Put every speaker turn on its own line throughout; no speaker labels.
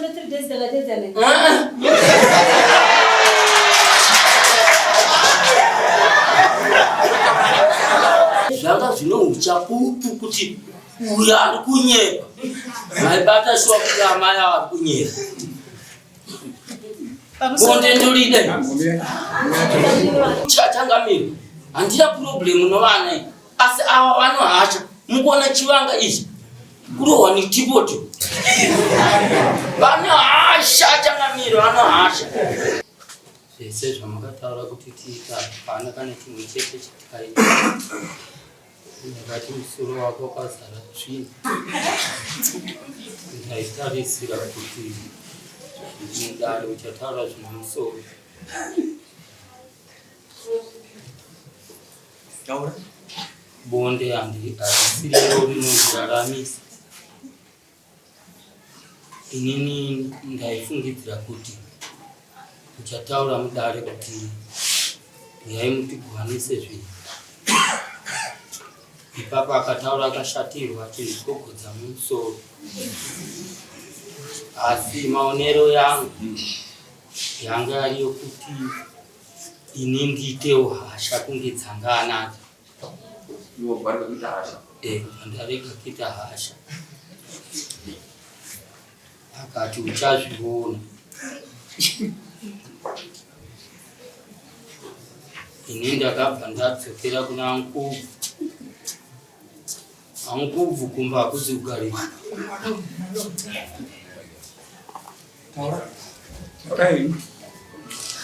bonde 3 days takatedzana.
Zvanga zvine uchapupu kuti uyo ari kunyepa. Maibata shuwa kuti amai ava ari kunyepa. Bonde ndorida. Chatangamira. Handina problem novana iyi. Asi ava vanohasha. Mukuona chivanga ichi. Kurohwa netipoti. Vanohasha changamira vanohasha. Zvese zvamakataura kuti tiita hapana kana chimwe chete chatikaita. Ndakati musoro wako wakazara tsvina. Ndaitarisira kuti mudare uchataura zvine musoro.
Taura.
Bonde harisiriro rinondiraramisa. Inini ndaifungidzira kuti uchataura mudare kuti uyai mutigovanise zvinhu. Ipapo akataura akashatirwa achindigogodza mumusoro. Asi maonero yangu yanga yari yokuti ini ndiitewo hasha kunge dzanga anadzo.
Iwe warega kuita hasha.
Eh, ndarega kuita hasha. Akati uchazviona. Ini ndakabva ndadzokera kuna Nkubvu. Ankubvu kumba hakuzi kugarika.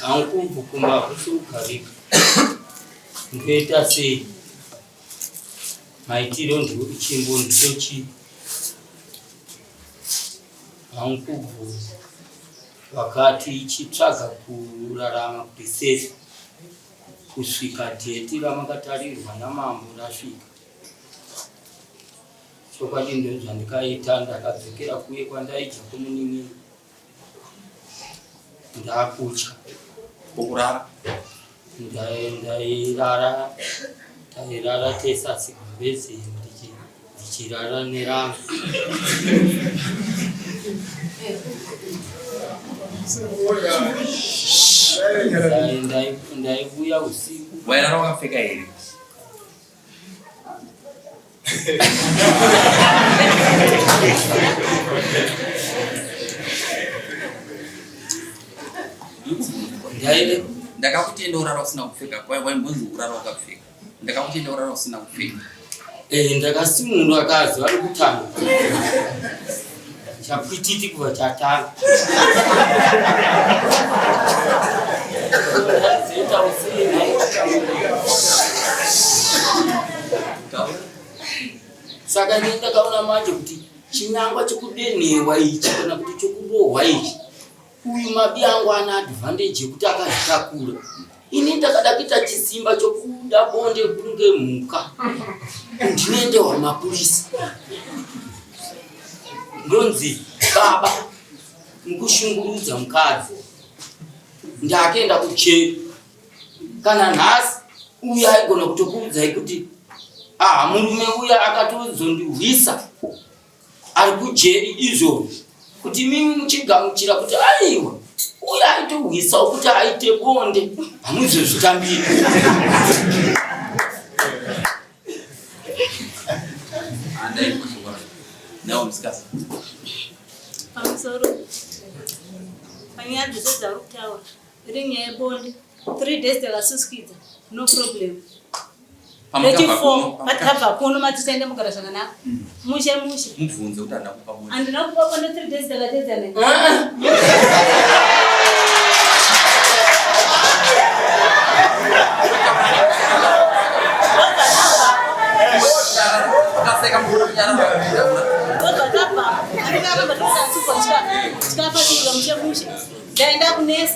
Ankubvu kumba hakusi kugarika. Ndoita sei? Maitiro ndiwo chimbo ndicho chii? Ankubvu vakati chitsvaga kurarama kuti safe kusvika dheti ramakatarirwa namambo rasvika. Chokwadi ndozvandikaita, ndakadzokera kuye kwandaidya kumunin'ina ndakutya
Ukurara?
Ndairara, tairara tese asi gumbezi ndichirara nerangu. Ndaiuya usiku.
Wairara wakapfeka here? Ndakakutenda urara usina kupfeka waimbonzi urara wakapfeka. Ndakakutenda urara usina kupfeka.
Eh, ndakasimundwa kazi vari kutanga chapwititi kuva chatanga saka ini ndakaona manje kuti chinangwa chekudenhewa ichi kana kuti chekurohwa ichi uyu mabi angu ana advantage yekuti akazvitakura ini ndakada kuita chisimba chokuda bonde kunge mhuka ndinoendewa mapurisa ndonzi baba mukushungurudza mukadzi ndakenda kucheri kana nhasi uya aigona kutokuudzai kuti ah murume uya akatozondihwisa ari kujeri izvozvo kuti mimi muchigamuchira kuti aiwa uye aitohwisawo kuti aite bonde hamuzozvitambiri
Pamusoro panyaya dzese dzauri kutaura iri nyaya yebonde 3 days takasuskidza no problem 34 patabva kuno mati taenda mugara zvakanaka mushe mushe
mubvunze kuti handina kupa bonde
handina kupa bonde 3 days takatedzana ndaenda kunesi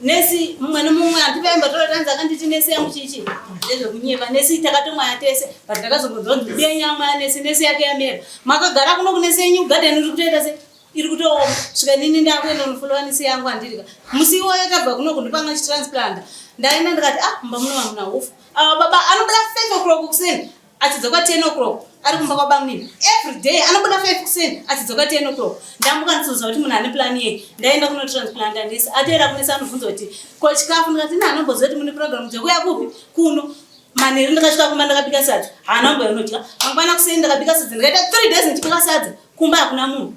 nesi mumwe nemumwe handivaimba toratanzi akanditi nesi yangu chichi ndezvekunyeba nesi takatomwaya tese but ndakazongonzwa kunzi denya mwaya nesi nesi yake yamera makagara kuno kunesi yenyu garden iri kutoita se iri kutooma svika nini ndakuenda kunofolowa nesi yangu handirika musi iwoyo tabva kuno kundipanga chitransplant ndaenda ndikati ah mumba muno hamuna hufu ava baba anobuda 5 o'clock kuseni achidzoka 10 o'clock. Ari kumba kwabamunini every day anobuda 5 kuseni achidzoka 10 o'clock. Ndamuka ndichizoziva kuti munhu ane plan yei. Ndaenda kunotransplanта ndisi ateera kunesi anobvunza kuti ko chikafu, ndikati ina anomboziva kuti mune program dzekuya kupi kuno. Manheru ndakasvika kumba ndakabika sadza, haana kumboinodya. Mangwana kuseni ndakabika sadza, ndikaita 3 days ndichibika sadza, kumba hakuna munhu.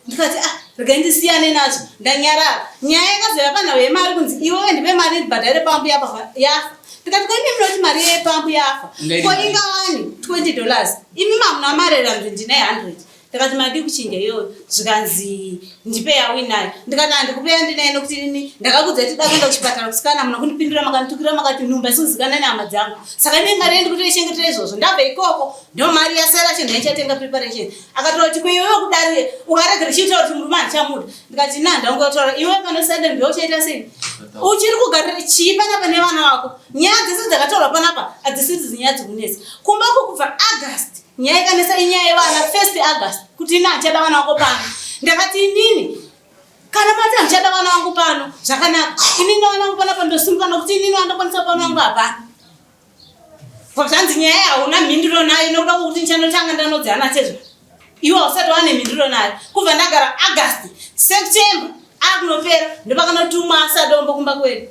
Ndikati ah, regai ndisiyane nazvo, ndanyarara. Nyaya yakazouya panhau yemari kunzi iwewe ndipe mari ndibhadhare pambu yafa yafa. Ndikati ko imi munoti mari yepambu yafa, ko ingawani 20 dollars, imi mamuna mari ranzi ndine 100. Ndikati madi kuchinja iyoyo, zvikanzi ndipe yawinayo. Ndikati handikupe yandinayo nekuti ini ndakakudza kuti da kuenda kuchipatara kusikana, muna kundipindura makanditukira makati nhumba isikuzikanwa nehama dzangu, saka ine mari yendikutoichengetera izvozvo. Ndabva ikoko ndo mari yasara chinhu yaichatenga preparation. Akataura kuti ko iwewe kudari ukaregera chiitaura kuti murume handichamuda. Ndikati na ndaungotaura iwe panosada ndiwe uchaita sei, uchiri kugarira chii panapa nevana vako. Nyaya dzese dzakataurwa panapa hadzisiri nyaya dzekunetsa kumba uko. Kubva August nyaya ikanetsa inyaya yevana, 1st August, kuti ina handichada vana vako pano. Ndakati inini kana mati handichada vana vangu pano zvakanaka, inini vana vangu panapa ndosimuka nokuti inini vandokwanisa pano vangu hapana. Zvanzi nyaya hauna mhinduro nayo nokuda kwokuti ndichanotanga ndanodzana chezvo iwe hausati wane mhinduro nayo. Kubva ndagara August, September akunopera, ndopakanotumwa sadombo kumba kwedu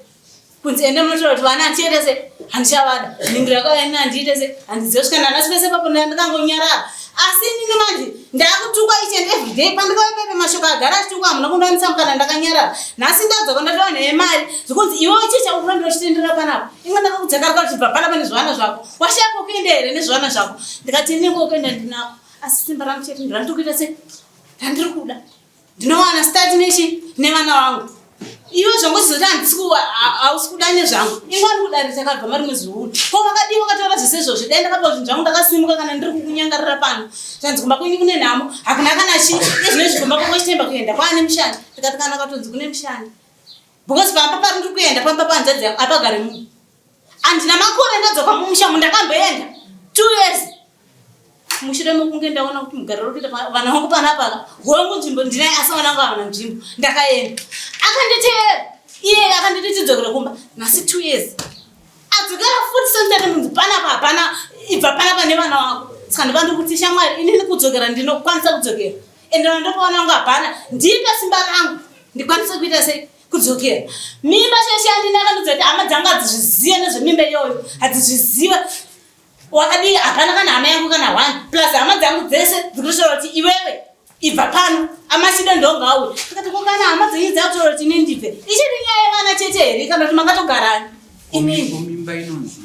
kunzi ende munotaura kuti vana handichaita se handichavada. Mhinduro yakauya ini handiite se handizive kusvika nanhasi pese papo ndakangonyarara. Asi inini manje ndakutukwa each and every day pandikauya pepe mashoko agara achitukwa, hamuna kundanisa mukana, ndakanyarara. Nhasi ndadzoka ndatowa neyemari, zvikunzi iwe chicha ukurambira uchitendera panapa. Inga ndakakudzakarika kuti bva panapa nezvivana zvako, washaya kokuenda here nezvivana zvako? Ndikati inini kokuenda ndinako, asi simba rangu chete ndorandiri kuita se randiri kuda ndinowana start nechi nevana vangu. Iwe zvangozoti hausi kuda nezvangu, ingwani kudare takabva mari mwedzi uno, ko vakadii vakataura zvese izvozvo? Dai ndakapa zvinhu zvangu ndakasimuka kana ndiri kukunyangarira pano. Zvanzi kumba kwenyu kune nhamo, hakuna kana chii. Izvinezvi kumba kwangu chitemba kuenda kwaane mushandi. Ndikati kana katonzi kune mushandi, because pamba pari ndiri kuenda pamba panzadzi yangu apagare munhu. Handina makore ndadzoka mumusha mu ndakamboenda 2 years mushure mekunge ndaona kuti mugariro uri kuita vana vangu panapa, hongu nzvimbo ndinayo asi vana vangu havana nzvimbo. Ndakaenda, akanditeera iye akanditi tidzokere kumba. Nhasi 2 years adzokera futi sendati munzi panapa hapana, ibva panapa nevana vako. Saka ndiva ndiri kuti shamwari, inini kudzokera ndinokwanisa kudzokera, ende vandopa vana vangu hapana, ndipe simba rangu ndikwanise kuita sei kudzokera. Mimba sheshe yandina akandudza kuti hama dzangu hadzizvizive nezvemimba iyoyo, hadzizviziva wakadii, hapana kana hama yangu kana one, plus hama dzangu dzese dzikutotaura kuti iwewe ibva pano, amasido ndongauye. Tikati ko kana hama dzenyu dzakutaura kuti ini ndibve, ichiri nyaya yevana chete here kana kuti makatogarani imini?
Mimba inonzi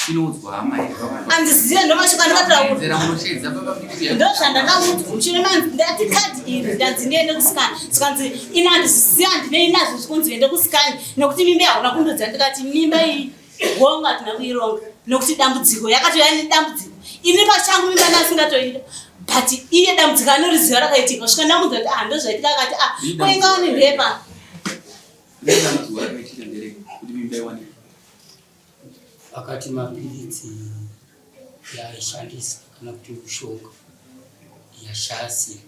inoudzwa hama here?
Handizive, ndomashoko andikataura.
Zera munoshedza baba mudiki.
Ndo zvandakaudzwa mushure manzi ndati kadhi iri ndanzi ndiende kuscan, zvikanzi ini handizivi, handinei nazvo, zvikunzi ende kuscan nekuti mimba hauna kundudza. Ndikati mimba iyi hongu hatina kuironga nokuti dambudziko yakatouya nedambudziko. Ini pachangu mimba ndasingatoida, but iye dambudziko anoriziva rakaitika. Kusvika ndamudza kuti ah, ndozvaitika, akati ah, koingawane ndepa
Dambudziko rakaitika nderei kuti mimba iwanike?
Akati mapiritsi yaaishandisa kana kuti mushonga yashaya simba.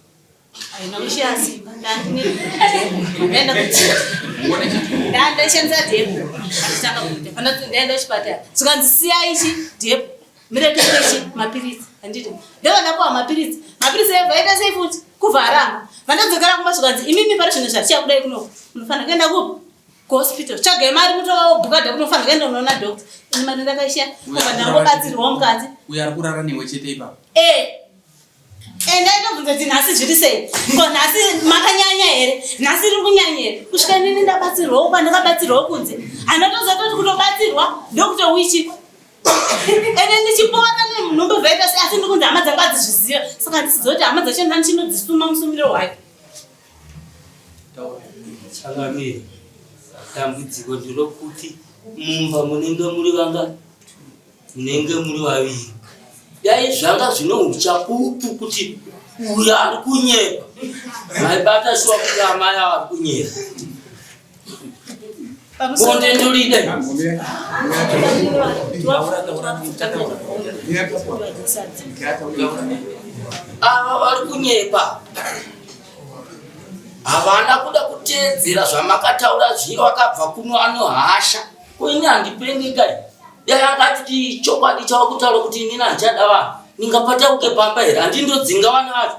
Haina kushaya simba, ndaenda ndandashandisa dhepo achitanga kuita panoti ndaenda kuchipatara zvikanzi siyai chi dhepo miretetechi mapiritsi, handiti ndova ndapuwa mapiritsi, mapiritsi ebva aita sei futi kuvharamba. Vandadzokera kumba zvikanzi imimi pari zvinhu zvatichakudai kunoko, munofanira kuenda kupi kuhospital, tsvagai mari mutobhuka dhokta, unofanira kuenda unoona dhokta. Ini mari ndakaishiya kubva ndangobatsirwawo mukati.
Uyo ari kurara newe chete ipapo?
Eh. Endai ndobvunza kuti nhasi zviri sei, ko nhasi makanyanya here, nhasi riri kunyanya here, kusvika inini ndabatsirwawo pandakabatsirwawo kunze. Handatoziva kuti kutobatsirwa ndokutowichikwa ende ndichipora nenhumbu vaita sei, asi ndikunzi hama dzangu hadzizviziva, saka handisiziva kuti hama dzacho ndanichinodzisuma musumiro hwayo.
Changamire, dambudziko nderokuti mumba munenge muri vanga munenge muri vaviri. Dai zvanga zvine uchapupu kuti uyu ari kunyepa, maibata shuwa kuti amai ava ari kunyepa. Bonde ndorida. Ava vari kunyepa, havana kuda kuteedzera zvamakataura zviye. Wakabva kuno ano hasha, ko ini handipengi kai? Dai akati chokwadi chava kutaura kuti inini handichada vanhu. Ndingapatauke pamba here? Handindodzinga vana vacho.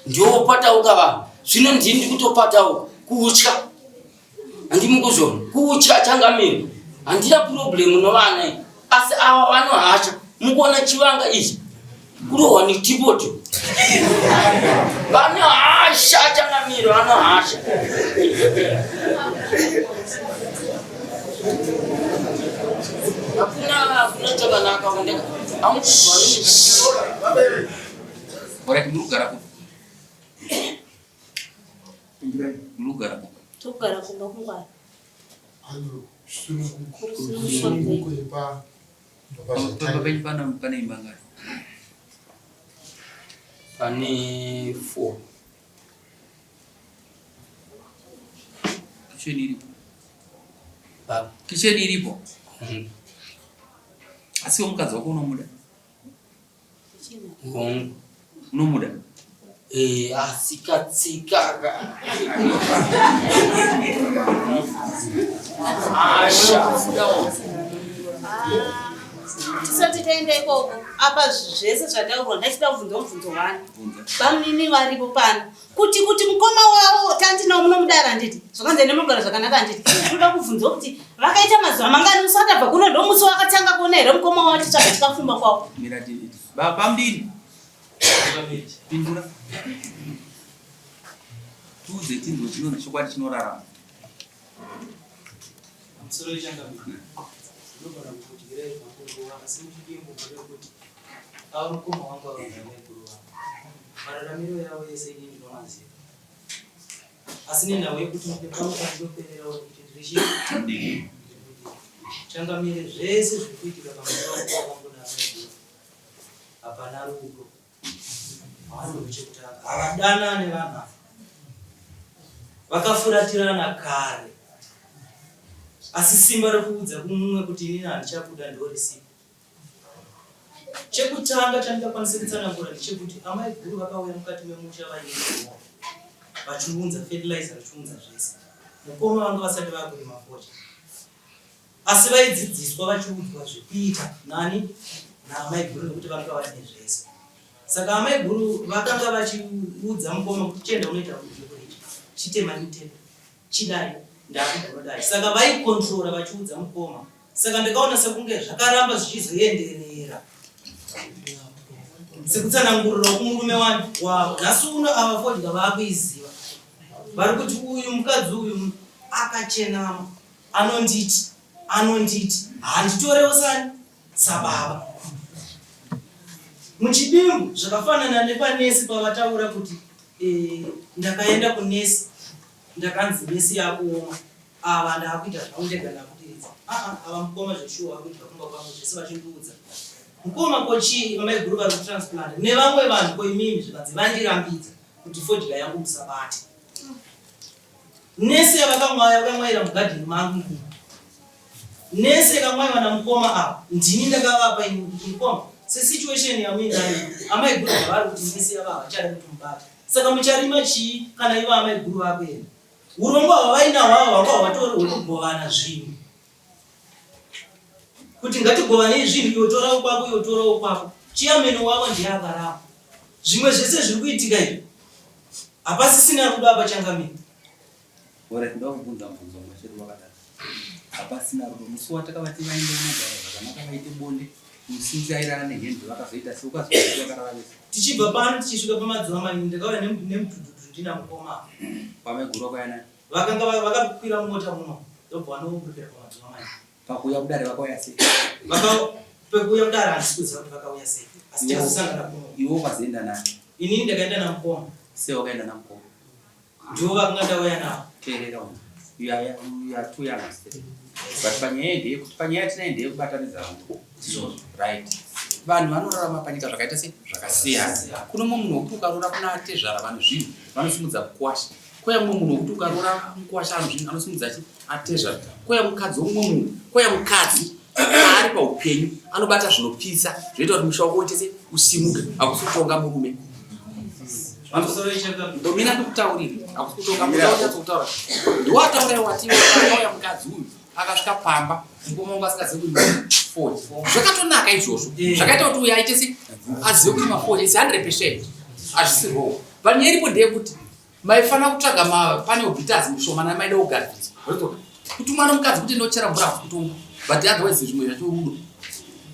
Ndiopatauka vanhu. Zvino ndini ndikutopatauka. Kutya. Handimukuzvona. Kutya changamire. Handina problem novana iyi. Asi ava vanohasha. Mukuona chivanga ichi. Kurohwa netipoti. Vanohasha changamire, vanohasha. Hakuna hakuna chakanaka kundeka. Amukuzwa.
Alright, muri kugara kupi? Muri kugara kupi?
Tokugara kumba kungwara.
Pamba penyu pana pane imba ngani?
Pane 4.
Kitchen iripo.
Baba.
Kitchen iripo.
Mhm.
Asi mukadzi wako unomuda?
Hongu.
Unomuda?
Eh, asi katsika ka. Asha.
Tisati taenda ikoko apa zvese zvataurwa ndachida kubvunza mubvunzo wani.
Bvunza.
Bamnini varipo pano. Kuti kuti mukoma wavo tandinawo munomudara handiti? Zvakanzi ende munogara zvakanaka handiti? Ndoda kubvunza kuti vakaita mazuva mangani usati abva kuno ndomusi wakatanga kuona here mukoma wavo achitsvaga chikafumba kwavo?
Mira ti baba mbiri. Pindura. Tuze tinzwe chinonzi chokwadi chinorarama.
Pamusoro yechangamire, ndinogona kukudyirai zvangu nguva asi muchidimbu ndevekuti ava mukoma wangu ava ndamaiguru vangu. Mararamiro yavo ese ini ndinomaziva. Asi nenhau yekuti ndine pamwe pandinopererawo nekuti ndiri chii? Ndiri mudiki. Changamire, zvese zviri kuitika pamusoro wamukoma wangu naamaiguru hapana rudo. Havanhu chekutanga havadanane vanhu ava. Vakafuratirana kare. Asi simba rekuudza kumumwe kuti inini handichakuda ndorisipo. Chekutanga chandingakwanise kutsanangura ndechekuti amai guru vakauya mukati memusha vaine goho vachiunza fertilizer vachiunza zvese. Mukoma vanga vasati vakurima fodya. Asi vaidzidziswa vachiudzwa zvekuita nani naamaiguru nekuti vanga vane zvese. Saka amaiguru vakanga vachiudza mukoma kuti chienda unoita zvekuricha, chitema mitemo, chidai, ndakugonodai. Saka vaikontrora vachiudza mukoma. Saka ndakaona sekunge zvakaramba zvichizoenderera sekutsanangurira kumurume wani wavo. Nhasi uno ava fodya vakuiziva. Vari kuti uyu mukadzi uyu akachenama. Anonditi anonditi handitorewo sani sababa. Muchidimbu zvakafanana nepanesi pavataura kuti e, ndakaenda kunesi ndakanzi nesi yakuoma ava ndakuita zvangu ndega ndakudiridza aa ava mukoma zveshuwa vari kudya kumba kwangu zvese vachindiudza mukoma ko chii amaiguru vari kutransplant nevamwe vanhu ko imimi zvikanzi vandirambidza kuti fodya yangu musabate Nurse yavakamwaya vakamwayira mugarden mangu mukuru. Nurse yakamwayiwa namukoma ava ndini ndakavapa ini kuti mukoma sesituation yamuinayo amaiguru zvavari kuti nurse yava havachada kuti mubate saka mucharima chii kana ivo amaiguru vakuenda. Urongwa hwavainahwo ava hwanga hwatori hwekugovana zvinhu kuti ngatigovanei zvinhu iwe torawo kwako iwe torawo kwako. Chiyameno wavo ndiye akaramba. Zvimwe zvese zviri kuitika izvi Hapasisina rudo apa changamire.
Alright, ndoda kubvunza mubvunzo mumwe chete wakadaro. Hapasina rudo. Musi watakavati vaende vanogara zvakanaka vaite bonde, musinzi airara nehembe vakazoita sei ukazoita vakarara vese.
Tichibva pano tichisvika pamadziva mainini ndakauya nemudhudhudhu ndina mukoma.
Kwamaiguru vakauya nani?
Vakanga vakakwira mumota muno ndobva vanoburukira pamadziva mainini.
Pakuuya kudare vakauya sei?
Vaka pekuuya kudare handisi kuziva kuti vakauya sei asi takazosangana kuno.
Iwe ukazoenda nani?
Inini ndakaenda namukoma.
Sei wakaenda namukoma?
Ndivo vakanga ndauya navo.
Teerera unzwe. You are, you are too young still. But panyaya ndeyekuti panyaya yatinayo ndeyekubatanidza vanhu. Right. Vanhu vanorarama panyika zvakaita sei? Zvakasiyana. Kuno mumwe munhu wekuti ukaroora kuna atezvara vanhu zvinhu vanosimudza kukwasha. Kouya mumwe munhu wekuti ukaroora mukwasha anhu zvinhu anosimudza chi atezvara. Kouya mukadzi womumwe munhu. Kouya mukadzi ari paupenyu anobata zvinopisa zvinoita kuti musha wako uite se usimuke. Hakusi kutonga murume. Ndomina ndikutaurire. Hakusi kutonga murume. Ndakutaura. Ndiwataura wati wakauya mukadzi uyu akasvika pamba mukoma wangu asingazivi kuti Fodya. Zvakatonaka izvozvo. Eh. Zvakaita kuti uyo aite se azive kuti mafodya is 100%. Hazvisi wrong. But nyaya iripo ndeyekuti maifanira kutsvaga pane obitas mushoma maida kugadzirisa. Kuti mwana mukadzi kuti ndochera mvura kutonga. But otherwise zvimwe zvacho rudo.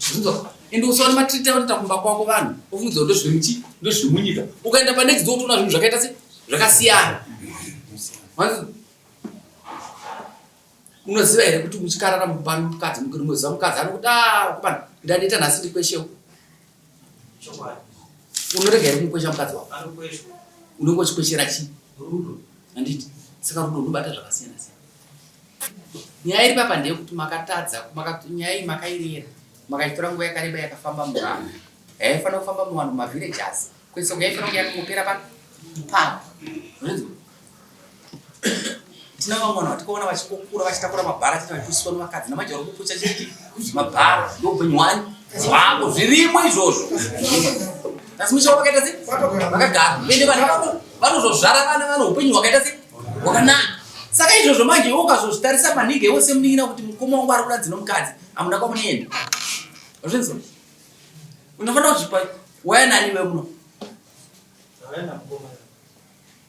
Zvinzwa? Ende usaona matiriti avanoita kumba kwako vanhu ofungidzira kuti ndozviri muchi ndozviri munyika. Ukaenda pa next door utoona zvinhu zvakaita se zvakasiyana. Unoziva here kuti muchikarara mumba mukadzi munoziva mukadzi anokuti ah kupana ndaneta nhasi ndikweshewo.
Chokwadi.
Unorega here kumukwesha mukadzi wako?
Anokweshwa.
Unenge uchikweshera chii?
Rudo.
Handiti? Saka rudo runobata zvakasiyana siyana. Nyaya iri papa ndeyekuti makatadza, maka, nyaya iyi makairera, makaitora nguva yakareba yakafamba muvanhu. Yaifanira kufamba muvanhu mumavillagers. Kwese uko yaifanira kunge yakangopera pa ipapo. Unonzwa? Tina vamwe vanhu vatikaona vachikokura vachitakura mabhara chete vachiuswa nevakadzi namanje vari kupucha chii mabhara ndoupenyu hwani hwako zvirimo izvozvo asi musha wakaita se vakagara ende vanhu vanozozvara vana vano upenyu hwakaita se hwakanaka saka izvozvo manje iwe ukazozvitarisa maningi iwe semunin'ina kuti mukoma wangu ari kuda dzino mukadzi hamuna kwamunoenda zvinzwa unofanira kuzvipa waya nani iwe muno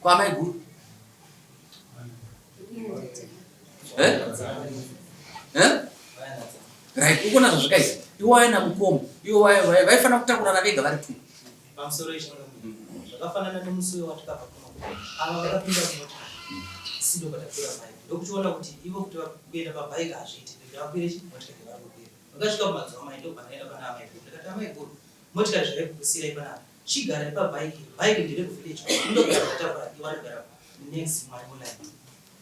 Kwamai guru. Eh? Eh? Right, ukona zvazvakaita. Iwe waya namukoma, iwe waya waya vaifanira kutakurana vega vari two.
Pamusoro ichi zvakafanana nemusi uyo watakabva kuno. Ava vakapinda mumota. Sido patakwira bike. Ndokuchiona kuti ivo kuti vakuenda pabike hazviiti. Kuti vakwire chi motikari vari kukwira. Vakasvika kumadzwa amai ndobva ndaenda pana amai guru. Ndakati amai guru motikari zvaikukusirai panapa. Chigarai pabike iri, bike ndere kuvillage kwangu ndogara ndatakura iwe anogara next mwari online.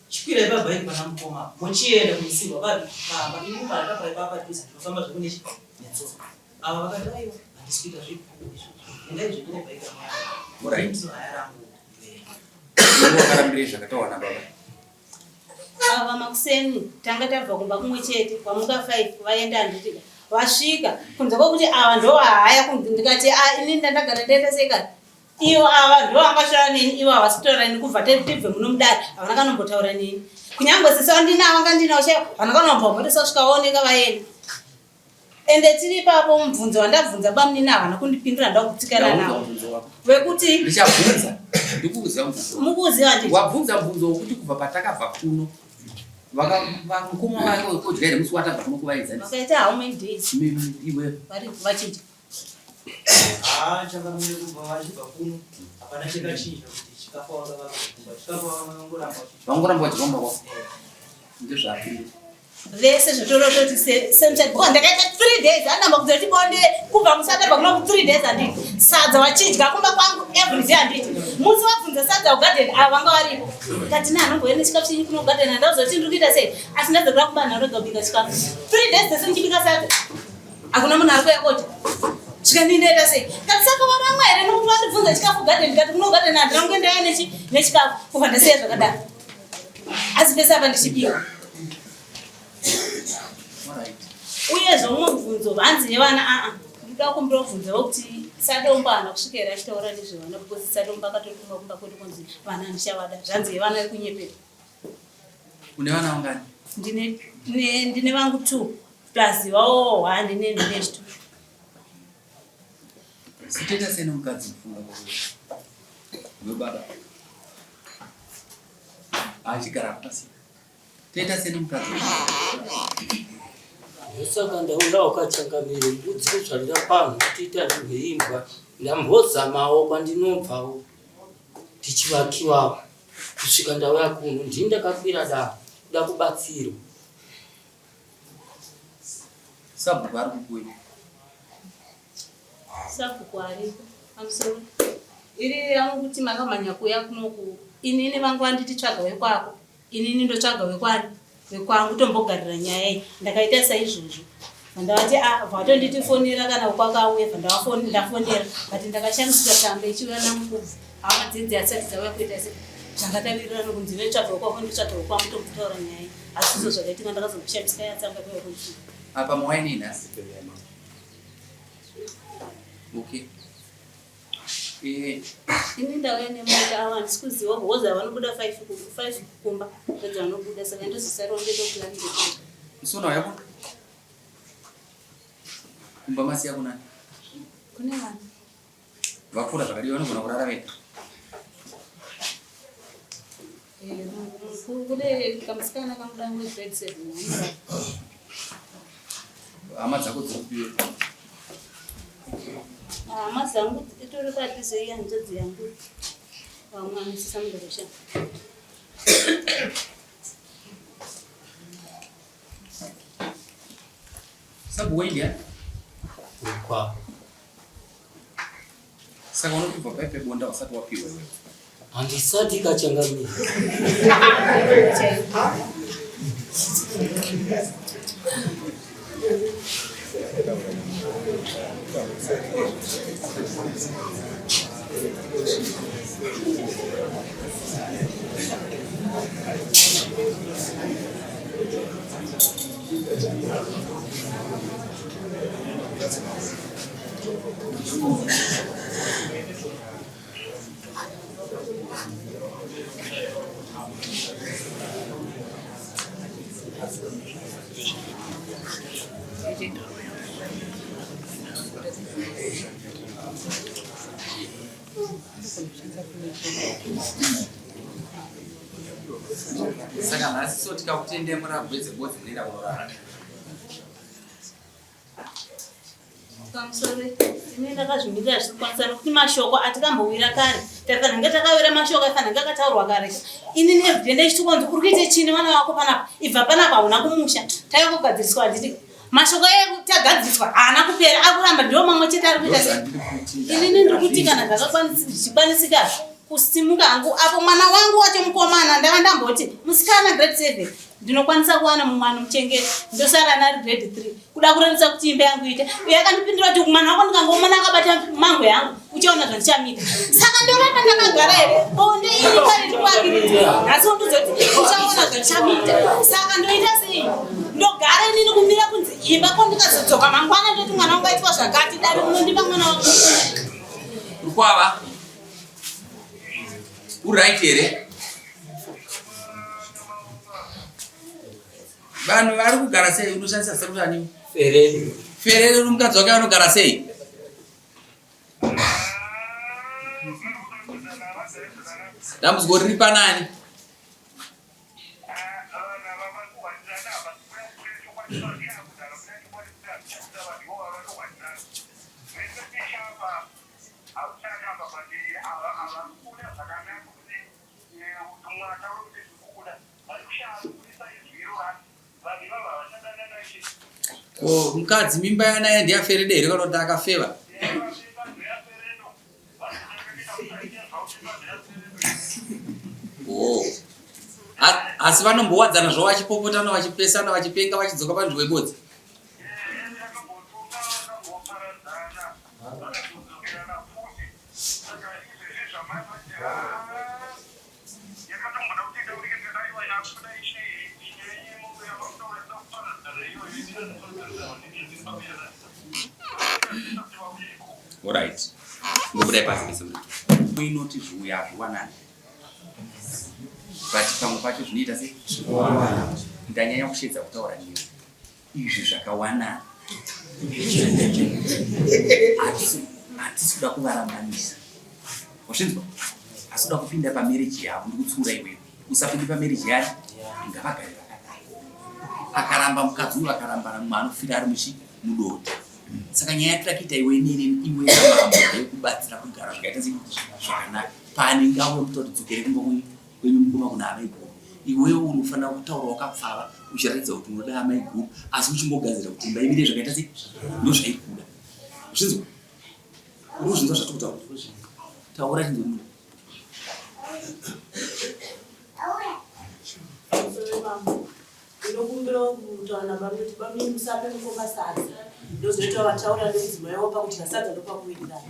Chikwirai pabike pana mukoma apo mochienda kunosirwa papi pamba ini mara takura ipapa padhuze ndinofamba zvangu nechi netsoka. Ava vakati aiwa handisi kuita zvipi izvozvo endai zvenyu nebike ramwari.
Alright.
Ndinohaya rangu ndoenda.
Iwe wakarambirei zvakataurwa nababa?
Ava makuseni tanga tabva kumba kumwe chete kwamuka 5 vaenda handitika vasvika kunze kwekuti ava ndovahaya kunzi ndikati ah, ini ndandagara ndaita sei iyo ava ndovangashora neni ivo havasi kutaura neni kubva tibve muno mudare havana kanombotaura neni kunyangwe sisi vandinavo anga ndinavo chaivo havana kanombombotisasvika vaoneka vaenda Ende tiri ipapo mubvunzo wandabvunza bamunini havana kundipindura ndakutsikana nawo. Wekuti
ndichabvunza ndikuuziva mubvunzo.
Mukuuziva nditi.
Wabvunza mubvunzo wekuti kubva patakabva kuno mukoma wake wekudya here musi watabva kuno kuvaedza.
Vakaita how many days?
Iwe.
Vari vachidya.
Ah, changamire kubva vachibva kuno hapana chakachinja kuti chikafu vanga vakakumba chikafu vangoramba
vangoramba vachiromba kwako. Ndezvapindura.
Vese zvotorototi same side because ndakaita 3 days andamba kudza kuti bonde kubva musada pakuno ku 3 days anditi sadza vachidya kumba kwangu every day anditi musi wabvunza sadza kugarden ava vanga varipo kati na anomboya nechikafu chenyu kuno kugarden andauza kuti ndiri kuita sei asi ndadzokera kumba ndarega kubika chikafu 3 days dzese ndichibika sadza hakuna munhu ari kuuya kodya svika ndindoita sei kati saka varamwa here nokuti vandibvunza chikafu garden ndikati kuno garden handina kunge ndauya nechikafu kubva ndasiya zvakadaro asi pese apa ndichibika uyezve umwe mubvunzo hanzi nevana aa ndoda kumbira kubvunzawo kuti sadomba haana kusvika here achitaura nezvevana because sadomba akatotuma kumba kwedu kunzi vana handichavada zvanzi yevana iri kunyepera
une vana vangani
ndine vangu two plus vawo one nendine two
Sitoita sei nomukadzi kufunga webaba achigara pasi toita sei nomukadzi
Saka ndaona wakachangamire mbudzi kuzvarira pano kutiita zveimbwa ndambozamawo kwandinobvawo ndichivakiwawo kusvika ndauya kuno ndini ndakakwira dare kuda kubatsirwa
Sabhuku ari kukuyi.
Sabhuku ariko pamusoro. Iri yangu kuti makamhanya kuuya kunoku inini vangu vanditi tsvaga wekwako inini ndotsvaga wekwani wekwangu tombogarira nyaya iyi ndakaita saizvozvo vandavati ah vatonditi fonera kana kwakauya vandavafonera but ndakashamisika tsamba ichiuya namukubvu hama dzedzi hadzisati dzauya kuita se zvangatawirirana kunzi vetsvaga wekwako ndotsvaga wekwangu tombotaura nyaya iyi asi izvo zvakaitika ndakazombishamisika yatsamba kuya kuchii
Apa muwaini nhasi. Okay. Eh.
Ini ndauya nemota avo handisi kuziva because vanobuda 5 kumba pedza vanobuda saka ndozosarawo ndoita plan
Msona yako? Kumba masiya kunani?
Kune vana.
Vakura zvakadii vanogona kurara vega?
Eh, kune kamusikana kamuda grade 7.
Hama dzako dziri kupi?
Hama dzangu itori padhuze iya hanzvadzi yangu. Vamwe anosisa mudorosha.
Sabhuku India.
Kwa.
Saka unotobva pai pebonda usati wapiwa iwewe.
Handisati kachangamira.
Saka nhasi so tikakutendai muragwedze bodzi munoenda kunorara.
Pamusoro ini ndakazvimirira zvikwanisa nokuti mashoko atikambowira kare taifanira kunge takawira mashoko aifanira kunge akataurwa kare. Ini everyday ndechituka kunzi uri kuite chini vana vako panapa ibva panapa hauna kumusha taiva kugadziriswa handiti mashoko tagadziriswa haana kupera akuramba ndiwo mamwe chete ari kuita sei. Inini ndiri kuti kana zvichikwanisika kusimuka hangu apo mwana wangu wacho mukomana ndava ndamboti musikana grade 7 ndinokwanisa kuwana mumwe anomuchengeta ndosara nari grade 3 kuda kurerutsa kuti imba yangu ite uye akandipindura kuti mwana wako ndikangomona akabata mango yangu uchaona zvandichamita saka ndoramba ndakagara here bonde iri pari ndikuakiridzwa nhasi wondiudza kuti uchaona zvandichamita saka ndoita sei ndogara inini kumira kunzi imba ko ndikazodzoka mangwana ndoti mwana wangu aitwa zvakati dare munondipa mwana wangu
Rukwava uright here? Vanhu vari kugara sei? Unoshandisa zita kuti ani?
Ferere.
Ferere uri mukadzi wake anogara sei? Dambudziko riri panani? Ko mukadzi mimba yanaye ndiyaferede here kana kuti akafeva? Oh. Asi vanombowadzana zvavo vachipopotana vachipesana vachipenga vachidzoka panzvimbo ibodzi. Alright. Ngobudai pasi pese muri. Inoti zviuya hazviwanani. But pamwe pacho zvinoita sei? Ndanyanya kushedza kutaura newe. Izvi zvakawanana. Hatisi kuda kuvarambanisa. Wazvinzwa? Asi kuda kupinda pamarriage yavo ndikutsiura iwewe. Usapinde pamarriage yacho. Ngavagare vakadai. Akaramba mukadzi uyu akarambana mumwe anofira ari muchi mudota. Saka nyaya yatira kuita iwe nini iwe namambo ndeyekubatsira kugara zvakaita sei zvakanaka. Paanenge auya kutaura kuti dzokere kumba kwenyu mukoma kuna amaiguru. Iwewe unofanira kutaura wakapfava uchiratidza kuti unoda amaiguru asi uchingogadzira kuti imba imire zvakaita sei ndozvaikuda. Zvinzwa? Uri kuzvinzwa zvatiri kutaura? Taura chinzwe munhu.
Ndinokumbirawo kutaura nababa kuti bamini musape mukoma sadza ndozoita vataura nemudzimai wavo pakudya sadza ndopakuwirirana.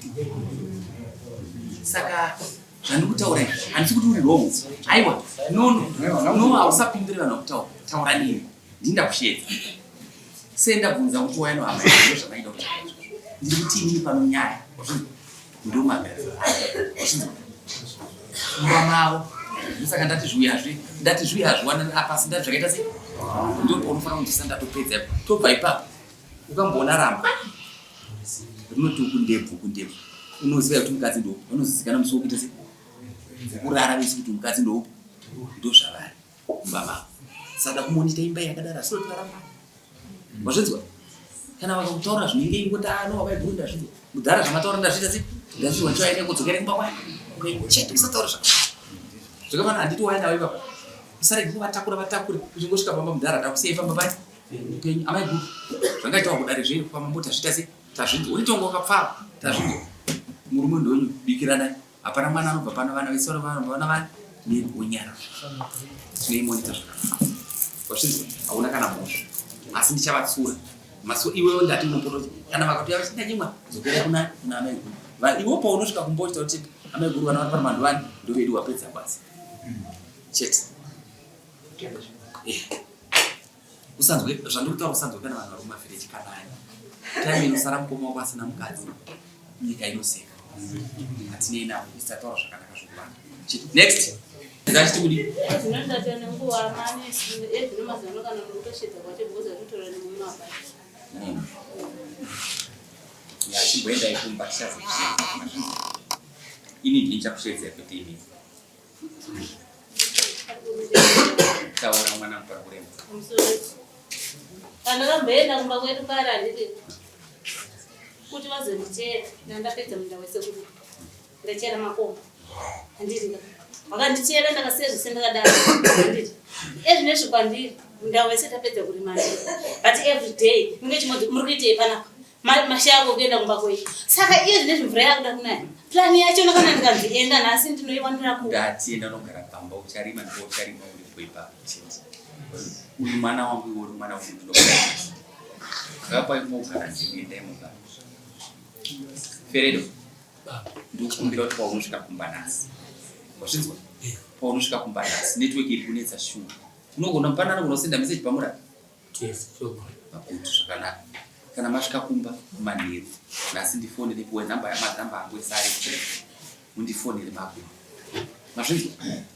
Saka zvandikutaura izvi handisi kuti uri wrong. Aiwa, no no no hausapindure vanhu vakutaura. Taura nini? Ndini ndakushedza. Sei ndabvunza kuti waya nohama yangu ndozvamaida kuti ndiri kuti inini pano nyaya. Wazvinzwa? Ndomagadziro ayo. Wazvinzwa? Mumba mavo. Ndosaka ndati zviuyazve, ndati zviuya hazviwanani apa asi ndati zvakaita sei? Ndipo paunofanira kunzwisisa ndatopedza ipapo. Tobva ipapo. Ukamboona ramba. Unoti uku ndebvu uku ndebvu. Unoziva kuti mukadzi ndo vanozizikana musi wekuita sei? Kurara vese kuti mukadzi ndo ndozvavari kumba mavo. Sada kumonita imba yakadaro asi kuti varamba. Wazvinzwa? Kana vakakutaura zvinenge ingoti ano ah, wakaiguru ndazvinzwa. Mudhara zvamataura ndazviita sei? Ndazvinzwa ndichaenda kudzokera kumba kwake. Chete usataura zvakadaro. Zvakafanana handiti waenda ipapa. Usarege kuvatakura vatakure uchingosvika pamba mudhara takusiyai pamba pai penyu amai guru zvangaitawa kudare zve pamambo tazviita sei tazvinzwa uritonga wakapfava tazvinzwa murume ndonyu bikiranai hapana mwana anobva pano vana vese vana vani newonyara tinoimonita zvakanaka wazvinzwa hauna kana mhosva asi ndichavatsura maso iwewe ndati unopota kana vakatouya vachindanyimwa dzokera kuna kuna amai guru iwe paunosvika kumbochita kuti amai guru vana vari pano vani ndovedu wapedza basa chete eh. Usanzwe zvandikutaura usanzwe kana vanhu vari kumavhireji kanani time inosara mukoma wako asina mukadzi nyika inoseka hatinei navo isataura zvakanaka zvokuvana next zachiti kudi yachimboendai kumba tichazokushedza ini ndini chakushedzai kwete inini Taura mwana pari kurema.
Pandakamboenda kumba kwedu kare handiti kuti vazondichera ndandapedza munda wese kuti ndachera makomba handiti vakandichera ndakasiya zvese ndakadaro handiti ezvinezvi kwandiri munda wese tapedza kurima but every day munge chimodzi muri kuitei panapa mashaya kuenda kumba kwenyu saka iye zvinezvi mvura yakuda kunaya plani yachona kana ndikanzi enda nhasi ndinoiwanira ku
ndati enda unogara pamba ucharima ndipo ucharima uripo ipapo chete uyu mwana wangu iwe uri mwana wangu ndinogara akapai mogara ndini endai mugara feredo ndikukumbira kuti paunosvika kumba nhasi wazvinzwa paunosvika kumba nhasi network iri kunetsa shuwa unogona pana anogona kusenda message pamurati
Yes, sure.
Makuti zvakanaka. Kana masvika kumba manheru nhasi ndifonere puwe namba yamanamba angu ese ari kure. Mundifonere maku. Mazvinzwa?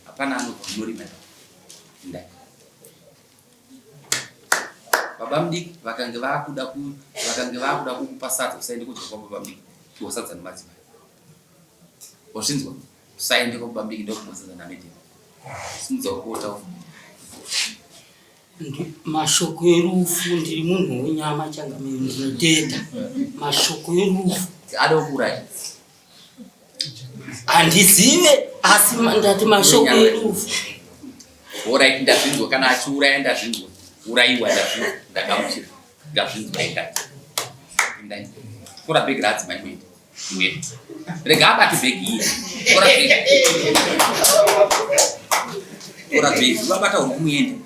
Hapana anobva munorima ipapo. Ndai. Baba mudiki vakange vakuda ku vakange vakuda kukupa sadza usaende kudya kwa baba mudiki. Piwa sadza nemadzimai. Wazvinzwa? Usaende kwa baba mudiki ndokupiwa sadza namedheni. Simudza ukota ufu.
Mashoko erufu, ndiri munhu wenyama changamire, ndinotenda mashoko erufu.
Ada kuuraya
handizive, asi ndati mashoko erufu.
Orit, ndazvinzwa. Kana achiuraya ndazvinzwa, uraiwa ndazvinzwa, ndagamuchira, ndazvinzwa. Endai, endai, tora bhegi raadzimai muende. Rega abate bhegi iya. Tora bhegi. Tora bhegi. Vabata uri kumuenda.